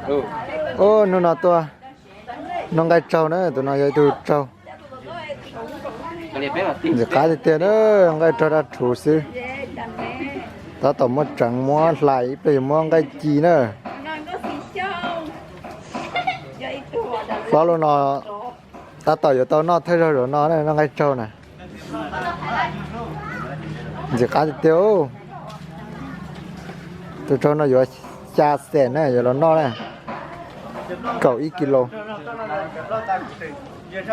Ub, hnub no tuaj noj nqaij tsaug na, tus no yog ib tug tsaug. Ntxim qab tiag tiag na, nqaij tsaug daj rhuv xwb. Tab tom muab tseev muab hlais, ib pliag yuav muab nqaij ci na. Hlob lub no tab tom yuav tau noj thawj zaug zaum no na, noj nqaij tsaug na. Ntxim qab tiag tiag. Tus tsaug no yuav xya xees na, yuav los noj na. Kaum ib kis lus.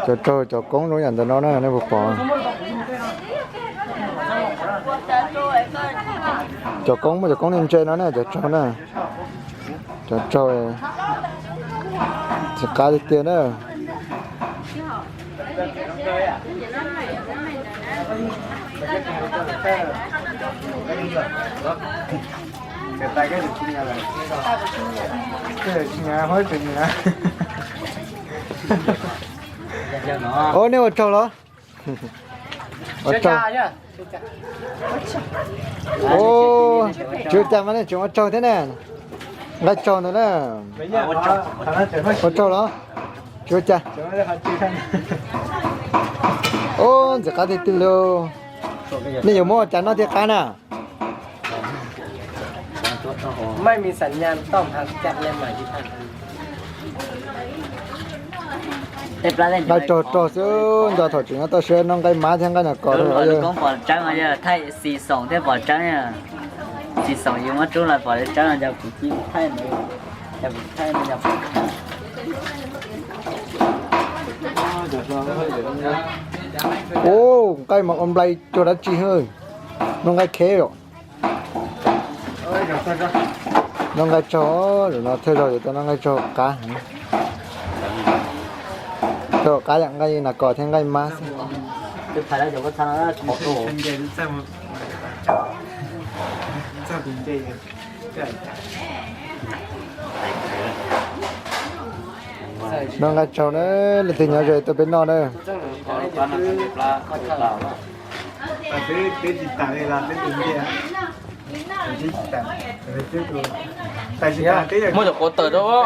Cov tsaug cov koob zoo yam ntawm no na, nej puas pom? Cov koob muaj cov koob ntse ntse no na, cov tsaug na. Cov tsaug ntxim qab tiag tiag na. Ub, nej ua tsaug los? Ua tsaug. Ub, tsis ua cas mas nej tseem ua tsaug thiab ne. Nqaij tsaug ntawd na. Ua tsaug los? Tsis ua cas. Ub, ntxim qab tiag tiag li. Nej yuav muab ua cas noj thiaj qab na? Nqaij tsaug rog xwb, nco thaum tseem nyob toj siab noj nqaij mab thiab nqaij nas kos. Thaij xis xoom thiab pom tseeb, xis xoom yus muab rub los pom tseeb no, yog kuv ci thaij, yog kuv thaij no yog. Ub, nqaij mas ua nplai cuag dab tsi hwb. Noj nqaij kheb os. Noj nqaij tsaug, zaum no thawj zaug yuav tau noj nqaij tsaug qab. Tsaug qab yam nqaij nas kos thiab nqaij mab xwb. Noj nqaij tsaug na, leej twg nyob ze tuaj peb noj na. Muab cov quav tawm rau.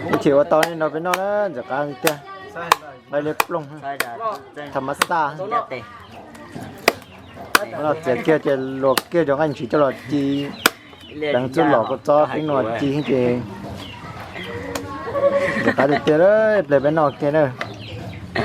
Ib chim ua tau nej nrog peb noj na, ntxim qab tiag. Nqaij liab ploog, tham mas xaj. Los txiav kiag ces luas kiag cov nqaij ntshiv coj los ci. Deev txuj lom kua txob peb noj ci ces ntxim qab tiag tiag, ib pliag peb noj kiag na.